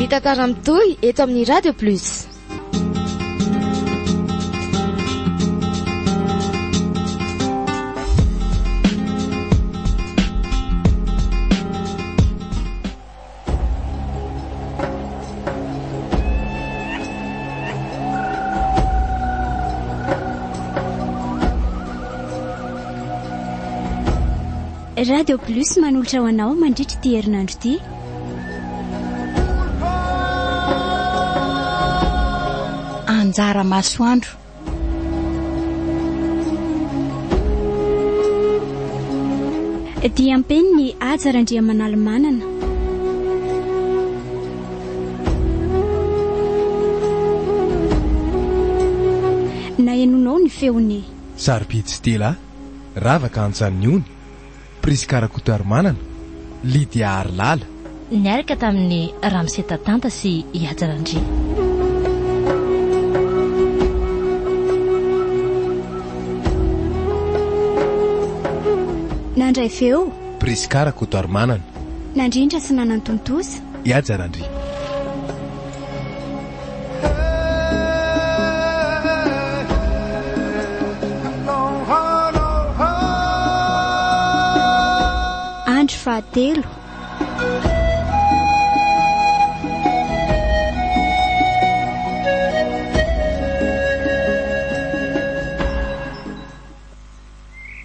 Ny tantara mitohy eto amin'ny Radio Plus. Radio Plus manolotra ho anao mandritra ity herinandro ity. Anjara masoandro. Diam-penin'i Haja Randriamanalimanana. Nahenoanao ny feon'i. Sarobidy Stella, Ravaka Antsaniony. Prisca Rakotoarimanana, Lydia Harilala. Niaraka tamin'i Ramose Tatanta sy i Haja Randria. Nandray feo. Prisca Rakotoarimanana. Nandrindra sy nanantontosa. I Haja Randria. Andro fahatelo.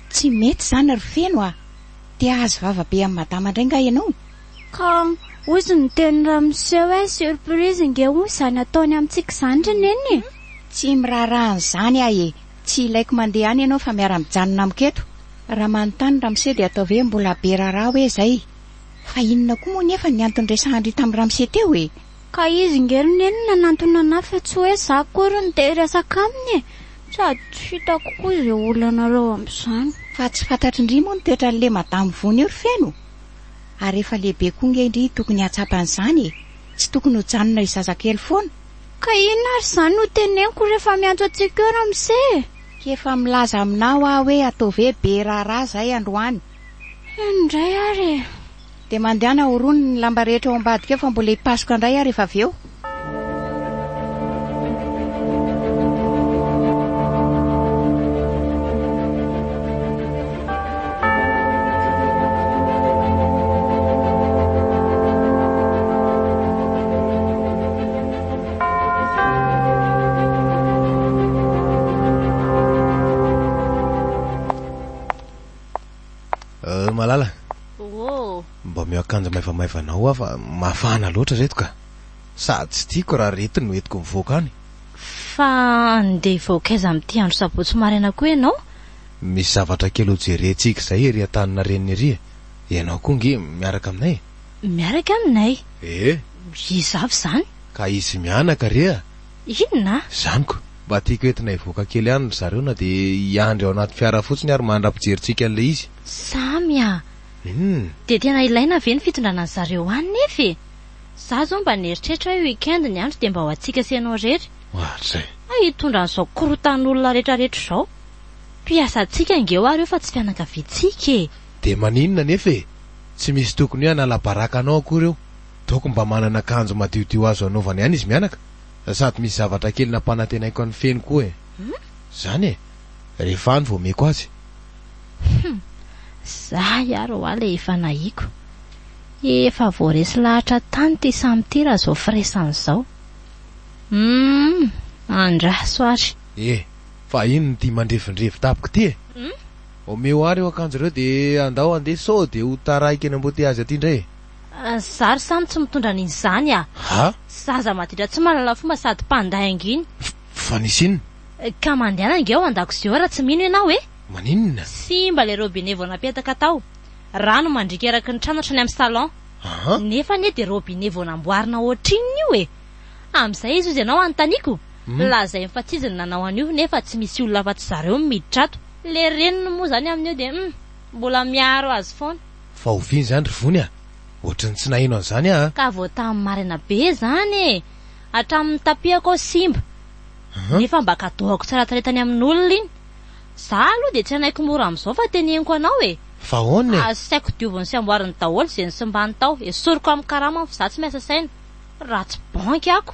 Tsy mety izany ry Feno a! Te hahazo vava be amin'i Madama indray nga ianao? Ka hozy ny tenin'i ramose hoe surprise nge hono izany ataony amintsika izany ry neny e! Tsy miraharaha an'izany aho e! Tsy ilaiko mandeha any ianao fa miara-mijanona amiko eto. Raha manontany ramose dia ataovy hoe mbola be raharaha hoe izay. Fa inona koa moa nefa ny antony resahan-dry tamin'i ramose teo e? Ka izy nge ry neny no nanantona anah fa tsy hoe za akory no te hiresaka aminy e! Sady tsy hitako koa izay olanareo amin'izany. Fa tsy fantatry ndry moa ny toetran'ilay madame vony io ry Feno? Ary efa lehibe koa nge ndry tokony hahatsapa an'izany e! Tsy tokony ho janona io zazakely foana. Ka inona ary izany no teneniko rehefa miantso antsika eo ramose e? K'efa milaza aminao aho hoe ataovy hoe be raharaha zahay androany. Eny indray ary e! Dia mandehana horony ny lamba rehetra ao ambadika ao fa mbola hipasoka indray aho rehefa avy eo. Euh, Malala. Oh. Mba omeo akanjo maivamaivana ao aho fa mafana loatra reto ka. Sady tsy tiako raha reto no entiko mivoaka any. Fa andeha hivoaka aiza amin'ity andro sabotsy maraina koa ianao? Misy zavatra kely ho jerentsika izay ery Antaninarenina ery e. Ianao koa nge miaraka aminay e. Miaraka aminay? Ee. Iza avy izany? Ka izy mianaka re a! Inona? Izany ko! Mba tiako entina hivoaka kely any ry zareo na dia hiandry ao anaty fiara fotsiny ary mandra-pijerintsika an'ilay izy. Samy a! Inona? Dia tena ilaina ve ny fitondrana an-dry zareo any nefa e? Za zao mba nieritreritra hoe week-end ny andro dia mba ho antsika sy ianao irery. Ohatrizay. Hay hitondra an'izao korotan'olona retraretra izao. Mpiasantsika ange hoa ireo fa tsy fianakaviantsika e! Dia maninona anefa e? Tsy misy tokony hoe hanala baraka anao akory eo. Tokony mba manana akanjo madiodio azo anaovana ihany izy mianaka. Sady misy zavatra kely nampanantenaiko an'i Feno koa e. Izany e! Rehefa any vao omeko azy. Hum! Zay ary hoa ilay efa nahiko. Efa voaresy lahatra tany ity samy ity raha izao firesany izao. Humm! Andraso ary. E! Fa inona ity mandrevindrevy tampoka ity e? Omeo ahy ireo akanjo ireo dia andao handeha sao dia ho taraiky eny amboteazy aty indray e! Za ry samy tsy mitondra an'iny zany a! Ha? Zaza maditra tsy mahalala fomba sady mpandainga iny. Fa nisy inona? Ka mandehana ange ao an-dakozia ao raha tsy mino ianao e! Maninona? Simba ilay robinet vao napetaka tao. Rano mandriaka eraky ny trano hatrany amin'ny salon. Aha. Nefa anie dia robinet vao namboarina ohatrinona io e! Amin'izay izy hozy ianao anontaniako? Lazainy fa tsy izy no nanao an'io nefa tsy misy olona afa-tsy zareo no miditra ato. Ilay reniny moa izany amin'io dia hum! Mbola miaro azy foana. Fa oviana izany ry Vony a? Ohatry ny tsy naheno an'izany aho a! Ka vao tamin'ny maraina be izany e! Hatramin'ny tapis-ako ao simba. Nefa mba kadoako tsara tarehy tany amin'olona iny. Za aloha dia tsy hanaiky mora amin'izao fa teneniko anao e! Fa ahoana e? Asaiko dioviny sy amboariny daholo izay nisimbany tao. Esoriko amin'ny karamany fa za tsy miasa saina. Raha tsy banky ako.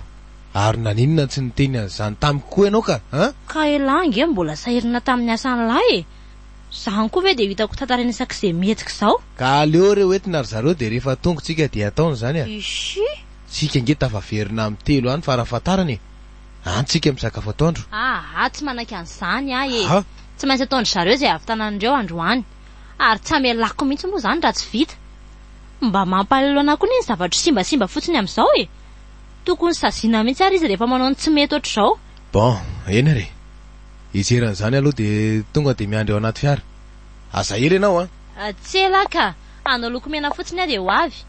Ary naninona tsy niteny an'izany tamiko koa ianao ka an? Ka elah ange mbola sahirana tamin'ny asan'lah e! Zany koa ve dia ho hitako tantaraina isak'izay mihetsika izao? Ka aleo re hoentina ry zareo dia rehefa tonga tsika dia ataony izany a! Ishi! Tsika ange tafaverina amin'ny telo any farafahatarany e! Any tsika misakafo atoandro. Aa tsy manaiky an'izany aho e! Aha! Tsy maintsy ataon-dry zareo izay hahavitanan'ireo androany. Ary tsy hamelako mihitsy moa izany raha tsy vita. Mba mampalahelo anah koa anie ny zavatra simbasimba fotsiny amin'izao e! Tokony saziana mihitsy ary izy rehefa manao ny tsy mety ohatr'izao. Bon, eny ary e! Hijery an'izany aloha dia tonga dia miandry ao anaty fiara. Aza ela ianao an! Tsy ela ka! Hanao lokomena fotsiny aho dia ho avy.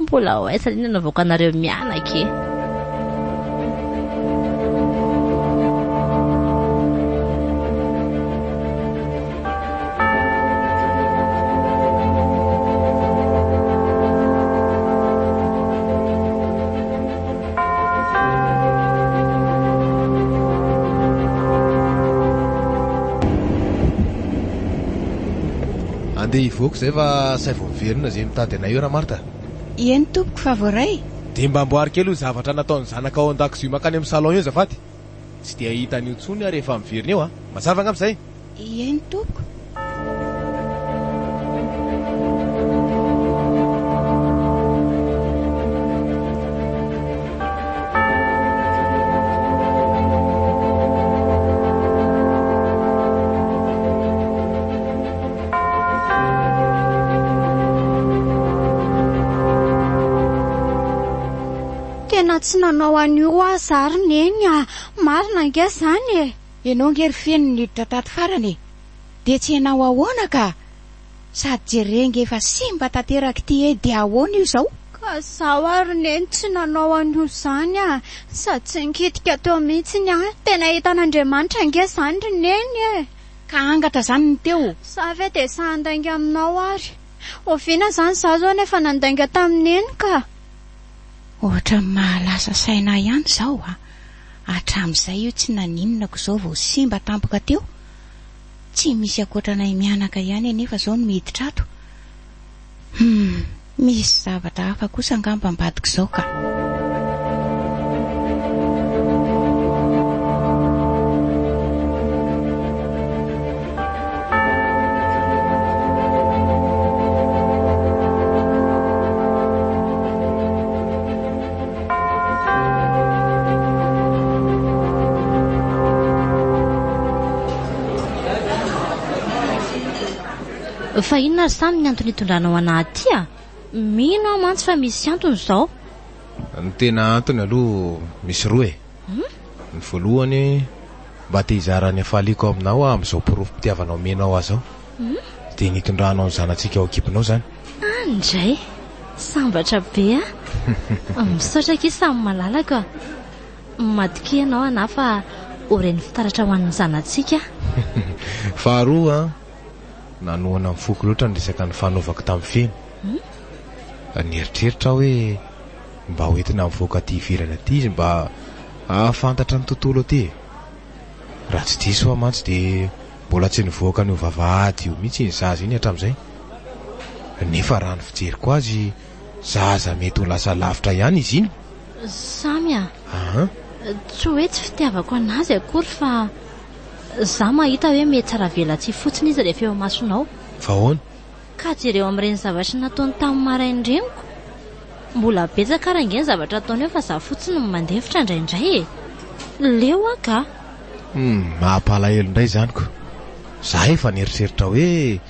Mbola ho aiza anie ny nanaovako anareo mianaka e! Andeha hivoaka izay fa asaivo miverina izay mitady anay eo Ramarta. Eny tompoko fa voaray. Dia mba amboary kely io zavatra nataon'ny zanaka ao an-dakozia mankany amin'ny salon io azafady. Tsy dia hahita an'io intsony aho rehefa miverina eo a! Mazava angamba izay? Eny tompoko. Tena tsy nanao an'io aho za ry Neny a! Marina ange izany e! Ianao ange ry Feno niditra tato farany e! Dia tsy ianao ahoana ka! Sady jere ange efa simba tanteraka ity e! Dia ahoana io izao? Ka izaho ary Neny tsy nanao an'io izany a! Sady tsy nikitika teo mihitsy aho! Tena hitan'Andriamanitra ange izany ry Neny e! Ka angatra izany ny teo? Za ve dia sahy handainga aminao ary? Oviana izany za izao no efa nandainga tamin'i Neny ka! Ohatran'ny mahalasa saina ahy ihany izao a! Hatramin'izay io tsy naninona ko izao vao simba tampoka teo. Tsy misy ankoatra anay mianaka ihany anefa izao no miditra ato. Hum, misy zavatra hafa kosa angamba ambadik'izao ka. Fa inona ary Samy ny antony itondranao anah aty a? Mino aho mantsy fa misy antony izao. Ny tena antony aloha misy roa e. Ny voalohany, mba te hizara ny hafaliako aminao aho amin'izao porofom-pitiavana omenao ahy izao. Dia ny hitondranao ny zanatsika ao an-kibonao izany. Any indray! Sambatra be aho. Misaotra akia Samy malalako a. Matokia ianao anah fa ho reny fitaratra ho an'ny zanatsika aho. Faharoa an, nanohana ny foko loatra ny resaka nifanaovako tamin'i Feno. Nieritreritra aho hoe mba ho entina mivoaka aty ivelany aty izy mba hahafantatra ny tontolo aty e. Raha tsy diso aho mantsy dia mbola tsy nivoaka an'io vavahady io mihitsy iny zaza iny hatramin'izay. Nefa raha ny fijeriko azy, zaza mety ho lasa lavitra ihany izy iny. Samy a! Aa? Tsy hoe tsy fitiavako an'azy akory fa za mahita hoe mihatsara velatsihy fotsiny izy rehefa eo imasonao. Fa ahoana? Ka jereo amin'ireny zavatra nataony tamin'ny maraina ireny ko! Mbola betsaka ary ange ny zavatra ataony eo fa za fotsiny no mandefitra indraindray e! Leo aho ka! Humm, mampalahelo indray izany ko! Za efa nieritreritra hoe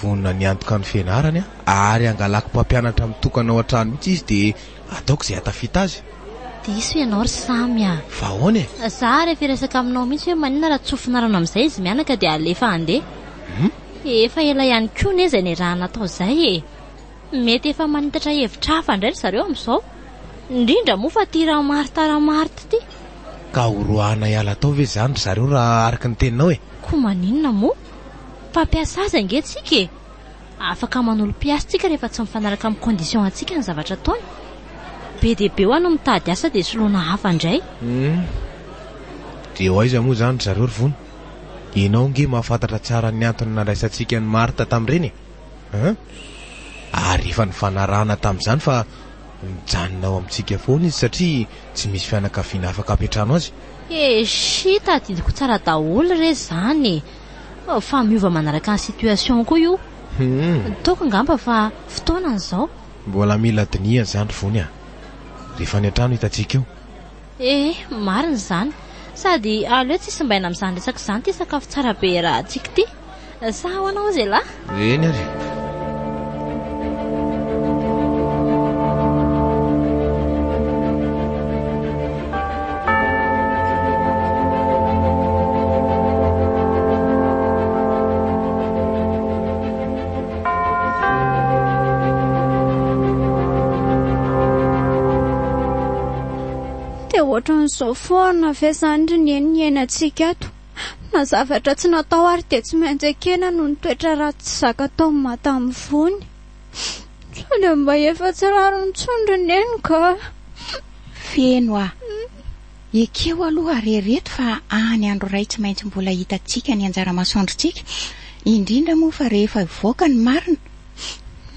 vonona ny hiantoka ny fianarany aho ary hangalako mpampianatra mitokana ao an-trano mihitsy izy dia ataoko izay hahatafita azy. Diso ianao ry Samy a! Fa ahoana e? Za ary efa hiresaka aminao mihitsy hoe maninona raha tsofina rano amin'izay izy mianaka dia alefa handeha. Humm. Efa ela ihany koa anie izay niarahana tao izay e! Mety efa manitatra hevitra hafa indray ry zareo amin'izao. Indrindra moa fa ity Ramartha Ramartha ity. Ka horoahana hiala tao ve izany ry zareo raha araka ny teninao e? Koa maninona moa? Mpampiasa azy ange tsika e! Afaka manolo mpiasa tsika rehefa tsy mifanaraka amin'ny condition antsika ny zavatra ataony. Be dia be hoa no mitady asa dia soloina hafa indray. Hum. Dia ho aiza moa izany ry zareo ry Vony? Ianao ange mahafantatra tsara ny antony nandraisantsika an'i Martha tamin'ireny e! Hein? Ary efa nifanarahana tamin'izany fa Mijanona ao amintsika foana izy satria tsy misy fianakaviana afaka hampiantrano azy. Eshi, tadidiko tsara daholo re izany e! Fa miova manaraka ny situation koa io. Hum. Toaka angamba fa fotoanany izao. Mbola mila dinihana izany ry Vony a! Rehefa any an-trano hitantsika eo. Ee, marina izany. Sady aleo tsy simbaina amin'izany resaka izany ity sakafo tsara be iarahantsika ity. Sa ahoana hozy elah? Eny ary. Dia ohatran'izao foana ve izany ry Neny ny iainantsika ato? Na zavatra tsy natao ary dia tsy maintsy ekena noho ny toetra ratsy tsy zaka ataon'i Madame Vony. Sao dia mba efa tsy rariny intsony ry Neny ka! Feno ah! Ekeo aloha ry ireto fa any andro iray tsy maintsy mbola hitantsika ny anjara masoandrontsika, indrindra moa fa rehefa hivoaka ny marina.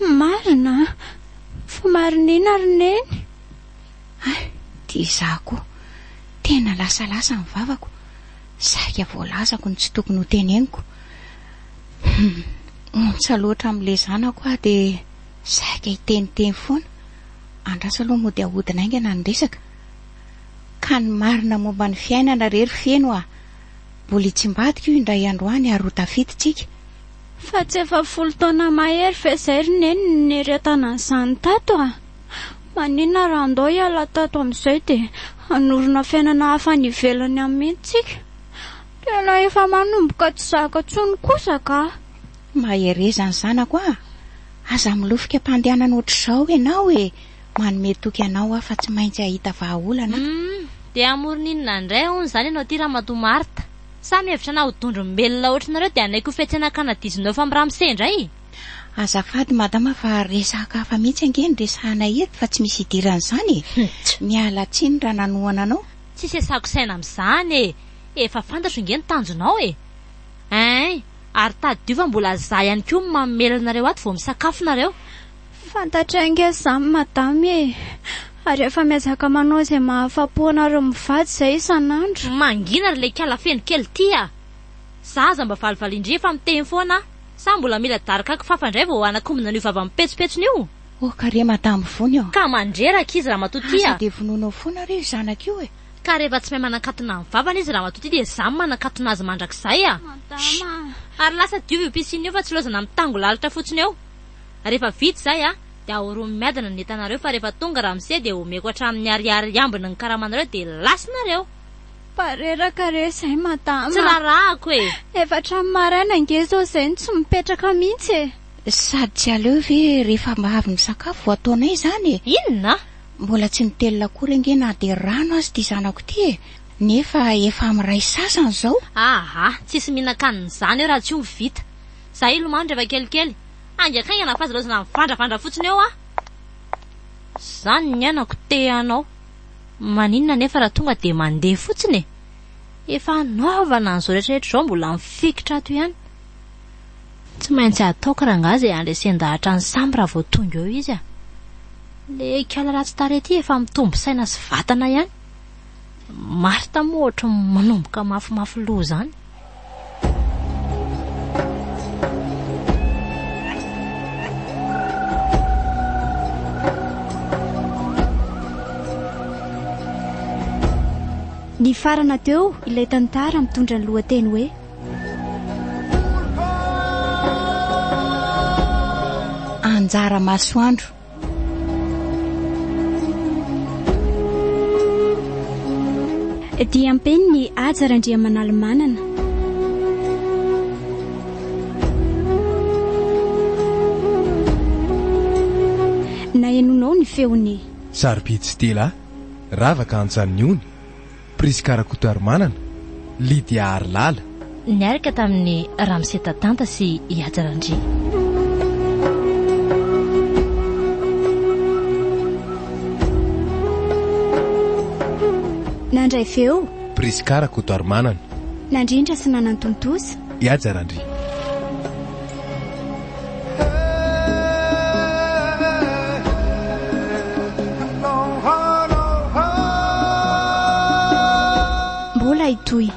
Marina? Fa marina inona ry Neny? Hay, dia izaho koa. Tena lasalasa ny vavako. Saika voalazako ny tsy tokony ho teneniko. Hum, ontsa loatra amin'ilay zanako aho dia saika hiteniteny foana. Andraso aloha mody ahodina haingana ny resaka. Ka ny marina momba ny fiainana re ry Feno a! Mbola hitsimbadika io indray andro any ary ho tafita isika. Fa tsy efa folo taona mahery ve izay ry Neny no nieretana an'izany tato a? Maninona raha andao hiala tato amin'izay dia hanorina fiainana hafa any ivelany any mihitsy tsika? Tena efa manomboka tsy zaka intsony kosa ka! Mahereza ny zanako a! Aza milofika am-pandehanana ohatr'izao ianao e! Manome toky anao aho fa tsy maintsy hahita vahaolana aho. Humm! Dia hamorona inona indray hono izany ianao ity Ramatoa Martha? Sa mihevitra anah ho dondrom-belona ohatrinareo dia hanaiky ho fetsena kanadizinao fa miramose indray? Azafady madama fa resaka hafa mihitsy ange no resahanay eto fa tsy misy idiran'izany e! Miala tsiny raha nanohana anao. Tsisy asako saina amin'izany e! Efa fantatro nge ny tanjonao e! Ein! Ary tadidio fa mbola za ihany koa no mamelona anareo ato vao misakafo nareo. Fantatray ange izany madama e! Ary efa miezaka manao izay mahafapo anareo mivady izay isan'andro. Mangina ry le kala feno kely ty a! Za aza mba valivalin-dry fa miteny foana aho. Sa mbola mila daroka kifafa indray vao hanakombona an'io vava mipetsopetsona io? Oka re madame Vony ô! Ka mandreraka izy ramatoa ty a! Aza dia vonoinao foana re io zanaka io e! Ka rehefa tsy mahay manakatona ny vavany izy ramatoa ty dia za no manakatona azy mandrakizay a! Madama a! Ary lasa diovy io piscine io fa tsy laozana mitango lalitra fotsiny eo! Rehefa vita izay a! Dia ahoromy miadana ny entanareo fa rehefa tonga ramose dia omeko hatramin'ny ariary ambiny ny karamanareo dia lasa nareo! Pareraka re izay madama. Tsy raharahako e! Efa hatramin'ny maraina ange izao izay no tsy mipetraka mihitsy e! Sady tsy aleo ve rehefa mba avy misakafo vao ataonay izany e? Inona? Mbola tsy nitelina akory ange na dia rano aza ity zanako ity e! Nefa efa miray sasany izao. Aha, tsisy mihinan-kanina izany eo raha tsy omby vita. Za hilomano rehefa kelikely. Haingankaingana fa aza laozana mivandravandra fotsiny eo aho. Izany ny ainako te hanao. Maninona anefa raha tonga dia mandeha fotsiny e? Efa hanaovana an'izao rehetra rehetra izao mbola mifikitra ato ihany. Tsy maintsy ataoko rangahy izay handresen-dahatra an'i Sam raha vao tonga eo izy a! Ilay kala ratsy tarehy ity efa mitombo saina sy vatana ihany. Martha moa ohatry ny manomboka mafimafy loha izany. Nifarana teo ilay tantara mitondra ny lohateny hoe. Anjara masoandro. Diam-penin'i Haja Randriamanalomanana. Nahenoanao ny feon'i. Sarobidy Stella, Ravaka Antsaniony, Prisca Rakotoarimanana, Lydia Harilala. Niaraka tamin'i Ramose Tatanta sy i Haja Randria. Nandray feo. Prisca Rakotoarimanana. Nandrindra sy nanantontosa. I Haja Randria. Mbola hitohy.